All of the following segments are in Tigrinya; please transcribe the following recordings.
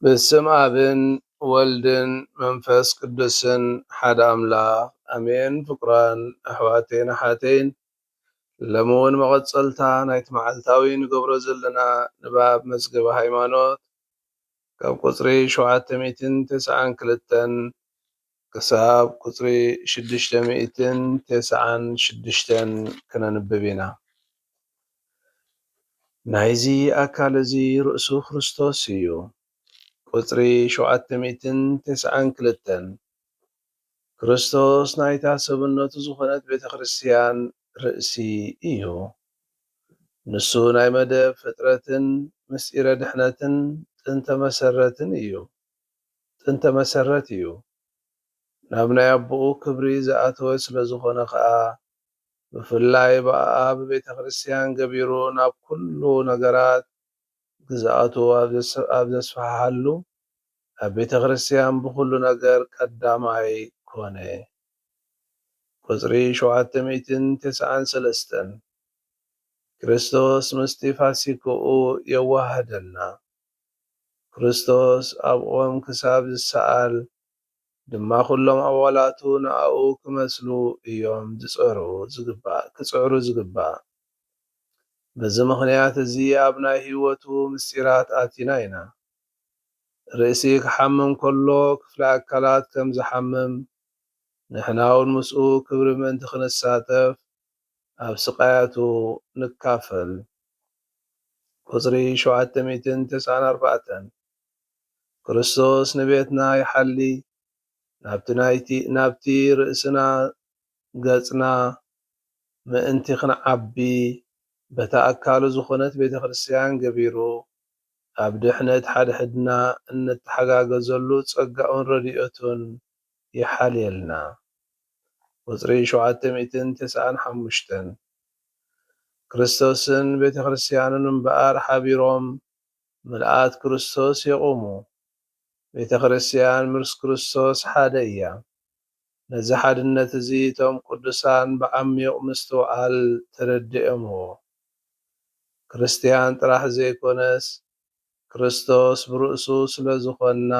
ብስም ኣብን ወልድን መንፈስ ቅዱስን ሓደ ኣምላኽ ኣሜን። ፍቁራን ኣሕዋተይን ኣሓተይን፣ ሎሚ እውን መቐጸልታ ናይቲ መዓልታዊ ንገብሮ ዘለና ንባብ መዝገበ ሃይማኖት ካብ ቁጽሪ ሸውዓተ ሚእትን ተስዓን ክልተን ክሳብ ቁጽሪ ሽዱሽተ ሚእትን ተስዓን ሽዱሽተን ክነንብብ ኢና። ናይዚ ኣካል እዚ ርእሱ ክርስቶስ እዩ። ቁጽሪ ሸውዓተ ሚእትን ተስዓን ክልተን። ክርስቶስ ናይታ ሰብነቱ ዝኾነት ቤተ ክርስቲያን ርእሲ እዩ። ንሱ ናይ መደብ ፍጥረትን ምስጢረ ድሕነትን ጥንተ መሰረትን እዩ። ጥንተ መሰረት እዩ። ናብ ናይ ኣቦኡ ክብሪ ዝኣተወ ስለ ዝኾነ ኸኣ፣ ብፍላይ ብኣኣ ብቤተ ክርስቲያን ገቢሩ ናብ ኩሉ ነገራት ግዝኣቱ ኣብ ዘስ-፣ ኣብ ዘስፍሓሉ፣ ኣብ ቤተ ክርስቲያን ብኹሉ ነገር ቀዳማይ ኮነ። ቁጽሪ ሸውዓተ ሚእትን ተስዓን ሰለስተን። ክርስቶስ ምስቲ ፋሲክኡ የዋህደና። ክርስቶስ ኣብ ኦም ክሳብ ዝሰኣል ድማ፣ ኩሎም ኣባላቱ ንኣኡ ክመስሉ እዮም ዝጸሩ ዝግባእ፣ ክጽዕሩ ዝግባእ። በዚ ምኽንያት እዚ ኣብ ናይ ህይወቱ ምስጢራት ኣቲና ኢና። ርእሲ ክሓምም ከሎ ክፍለ ኣካላት ከም ዝሓምም፣ ንሕና እውን ምስኡ ክብሪ ምእንቲ ክንሳተፍ ኣብ ስቃያቱ ንካፈል። ቁጽሪ ሸውዓተ ሚእትን ተስዓን ኣርባዕተን። ክርስቶስ ንቤትና ይሓሊ፣ ናብቲ ናይቲ፣ ናብቲ ርእስና ገጽና ምእንቲ ክንዓቢ፣ በታ ኣካሉ ዝኾነት ቤተ ክርስቲያን ገቢሩ፣ ኣብ ድሕነት ሓድሕድና እንተሓጋገዘሉ ጸጋኡን ረድኤቱን ይሓልየልና። ቁጽሪ ሸውዓተ ሚእትን ተስዓን ሓሙሽተን። ክርስቶስን ቤተ ክርስቲያኑን እምበኣር ሓቢሮም ምልኣት ክርስቶስ የቑሙ። ቤተ ክርስቲያን ምስ ክርስቶስ ሓደ እያ። ነዚ ሓድነት እዚ እቶም ቅዱሳን ብዓሚቕ ምስትውዓል ተረዲኦምዎ። ክርስቲያን ጥራሕ ዘይኮነስ፣ ክርስቶስ ብርእሱ ስለ ዝኾንና፣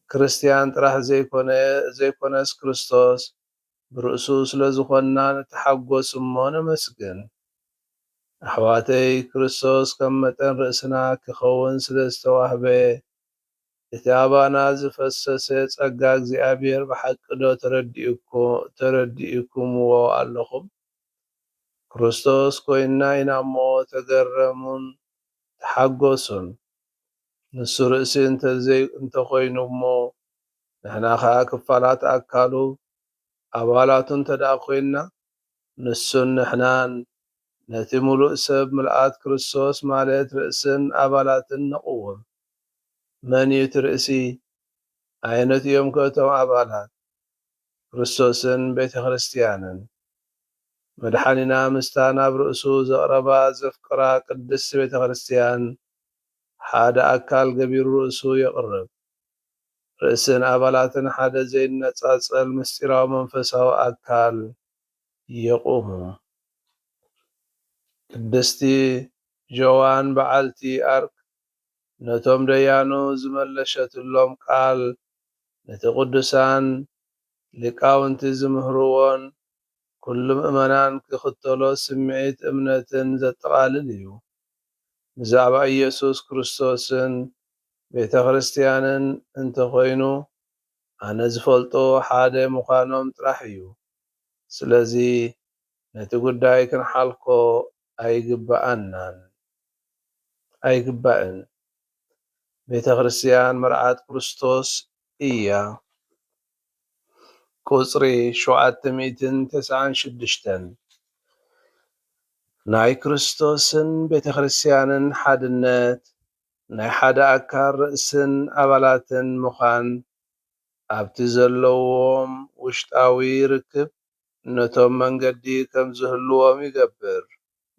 ክርስቲያን ጥራሕ ዘይኮነ-፣ ዘይኮነስ፣ ክርስቶስ ብርእሱ ስለ ዝኾንና ንተሓጎስ እሞ ነመስግን። ኣሕዋተይ፣ ክርስቶስ ከም መጠን ርእስና ክኸውን ስለ ዝተዋህበ፣ እቲ ኣባና ዝፈሰሰ ጸጋ እግዚኣብሔር ብሓቂ ዶ ተረዲእኩ-፣ ተረዲእኩምዎ ኣለኹም? ክርስቶስ ኮይንና ኢና እሞ ተገረሙን ተሓጎሱን። ንሱ ርእሲ እንተዘይ-፣ እንተኾይኑ እሞ፣ ንሕና ኸኣ ክፋላት ኣካሉ፣ ኣባላቱ እንተ ደኣ ኮይንና፣ ንሱን ንሕናን ነቲ ምሉእ ሰብ ምልኣት ክርስቶስ ማለት ርእስን ኣባላትን ንቕውም። መን እዩ እቲ ርእሲ? ኣየኖት እዮም ከ እቶም ኣባላት? ክርስቶስን ቤተ ክርስቲያንን። መድሓኒና ምስታ ናብ ርእሱ ዘቕረባ ዘፍቅራ ቅድስቲ ቤተ ክርስቲያን ሓደ ኣካል ገቢሩ ርእሱ የቕርብ። ርእስን ኣባላትን ሓደ ዘይነጻጸል ምስጢራዊ መንፈሳዊ ኣካል የቑሙ። ቅድስቲ ጆዋን በዓልቲ ኣርክ ነቶም ደያኑ ዝመለሸትሎም ቃል፣ ነቲ ቅዱሳን ሊቃውንቲ ዝምህርዎን ኩሉ ምእመናን ክኽተሎ ስምዒት እምነትን ዘጠቓልል እዩ። ብዛዕባ ኢየሱስ ክርስቶስን ቤተ ክርስቲያንን እንተኾይኑ፣ ኣነ ዝፈልጦ ሓደ ምዃኖም ጥራሕ እዩ። ስለዚ ነቲ ጉዳይ ክንሓልኮ ኣይግብኣናን፣ ኣይግባእን። ቤተ ክርስቲያን መርዓት ክርስቶስ እያ። ቁጽሪ ሸውዓተ ሚእትን ተስዓን ሽዱሽተን። ናይ ክርስቶስን ቤተ ክርስቲያንን ሓድነት፣ ናይ ሓደ ኣካል ርእስን ኣባላትን ምዃን፣ ኣብቲ ዘለዎም ውሽጣዊ ርክብ ነቶም መንገዲ ከም ዝህልዎም ይገብር፣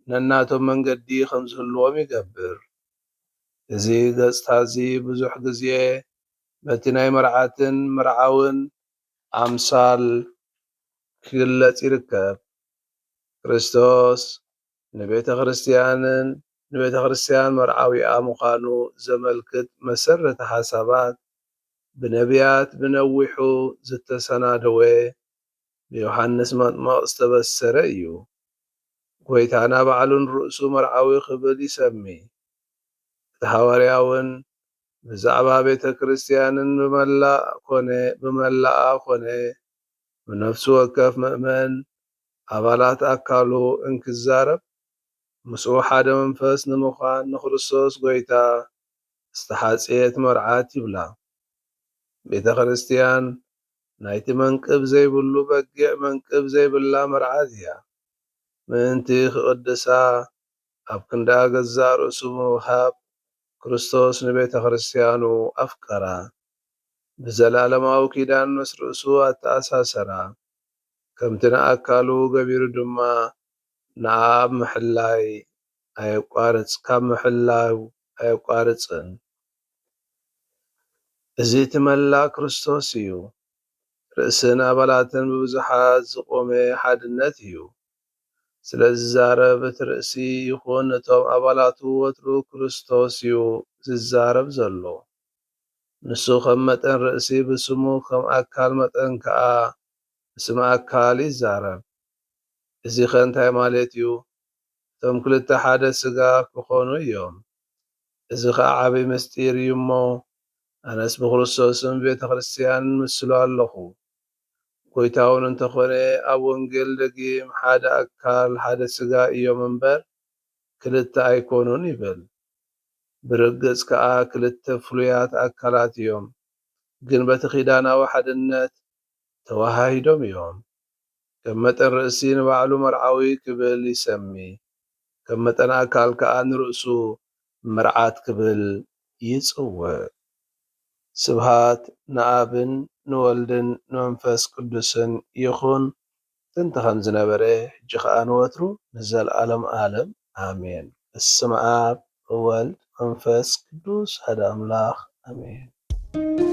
ነናቶም መንገዲ ከም ዝህልዎም ይገብር። እዚ ገጽታ እዚ ብዙሕ ግዜ በቲ ናይ መርዓትን መርዓውን ኣምሳል ክግለጽ ይርከብ። ክርስቶስ ንቤተ ክርስቲያንን ንቤተ ክርስቲያን መርዓዊኣ ምዃኑ ዘመልክት መሰረተ ሓሳባት ብነቢያት ብነዊሑ ዝተሰናደወ ብዮሃንስ መጥምቕ ዝተበሰረ እዩ። ጐይታና ባዕሉ ንርእሱ መርዓዊ ክብል ይሰሚ። እቲ ሃዋርያ እውን ብዛዕባ ቤተ ክርስቲያንን ብመላእ ኮነ ብመላኣ ኮነ ብነፍሲ ወከፍ ምእመን ኣባላት ኣካሉ እንክዛረብ ምስኡ ሓደ መንፈስ ንምዃን ንክርስቶስ ጐይታ ዝተሓጽየት መርዓት ይብላ። ቤተ ክርስቲያን ናይቲ መንቅብ ዘይብሉ በጊዕ መንቅብ ዘይብላ መርዓት እያ። ምእንቲ ክቕድሳ ኣብ ክንዳ ገዛእ ርእሱ ብምሃብ ክርስቶስ ንቤተ ክርስቲያኑ ኣፍቀራ። ብዘላለማዊ ኪዳን ምስ ርእሱ ኣተኣሳሰራ። ከምቲ ንኣካሉ ገቢሩ ድማ ንኣ ኣብ ምሕላይ ኣየቋርጽ ካብ ምሕላው ኣየቋርጽን። እዚ እቲ መላ ክርስቶስ እዩ። ርእስን ኣባላትን ብብዙሓት ዝቖመ ሓድነት እዩ። ስለ ዝዛረብ እቲ ርእሲ ይኹን እቶም ኣባላቱ ወትሩ ክርስቶስ እዩ ዝዛረብ ዘሎ። ንሱ ከም መጠን ርእሲ ብስሙ ከም ኣካል መጠን ከኣ ብስም ኣካል ይዛረብ። እዚኸ እንታይ ማለት እዩ? እቶም ክልተ ሓደ ስጋ ክኾኑ እዮም። እዚ ኸኣ ዓቢ ምስጢር እዩ እሞ ኣነስ ብክርስቶስን ቤተ ክርስቲያንን ምስሎ ኣለኹ። ጐይታ እውን እንተኾነ ኣብ ወንጌል ደጊም ሓደ ኣካል ሓደ ስጋ እዮም እምበር ክልተ ኣይኮኑን ይብል። ብርግጽ ከኣ ክልተ ፍሉያት ኣካላት እዮም፣ ግን በቲ ኪዳናዊ ሓድነት ተዋሃሂዶም እዮም። ከም መጠን ርእሲ ንባዕሉ መርዓዊ ክብል ይሰሚ፣ ከም መጠን ኣካል ከኣ ንርእሱ መርዓት ክብል ይጽውዕ። ስብሃት ንኣብን ንወልድን ንመንፈስ ቅዱስን ይኹን፣ ጥንቲ ከም ዝነበረ፣ ሕጂ ኸኣ ንወትሩ ንዘለኣለም ኣለም ኣሜን። በስመ ኣብ ወወልድ መንፈስ ቅዱስ ሓደ ኣምላኽ ኣሜን።